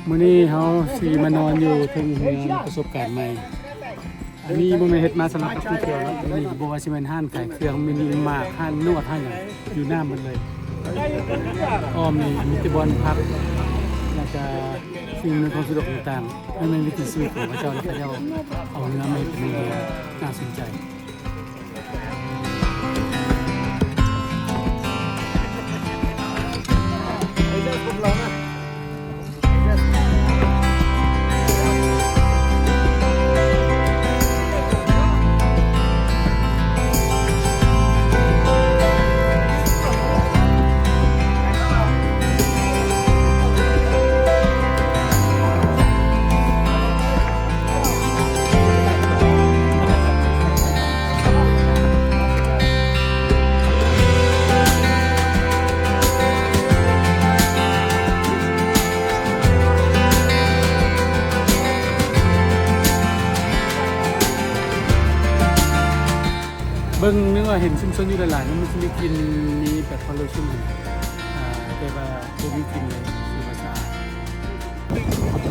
ມື້ນີ້ເຮົາຊິມານອນຢູ່ເທິງເຮືອນປະສົບການໃໝ່. ອັນນີ້ບໍ່ແມ່ນເຮັດມາສຳລັບນັກທ່ອງທ່ຽວເນາະ. ມື້ນີ້ບໍ່ວ່າຊິແມ່ນຮ້ານຂາຍເຄື່ອງ, ມິນິມາດ, ຮ້ານນວດ, ຮ້ານຫຍັງ ຢູ່ນ້ຳໝົດເລີຍ. ອ້ອມນີ້ມີແຕ່ບ່ອນພັກ ແລ້ວກະສິ່ງອຳນວຍຄວາມສະດວກຕ່າງໆ. ມັນແມ່ນວິຖີຊີວິດຂອງເຂົາເຈົ້າ, ເຂົາເຈົ້າເອົາເຮືອມາເຮັດເປັນເຮືອນ. ໜ້າສົນໃຈ. ເບິ່ງ ນຶກວ່າເຫັນຊຸມຊົນຢູ່ຫຼາຍໆ ມັນຊິໄດ້ກິນ ມີແບບ pollution ຫັ້ນນະ ອ່າ ແຕ່ວ່າບໍ່ມີກິ່ນເລີຍ ຖືວ່າສະອາດ.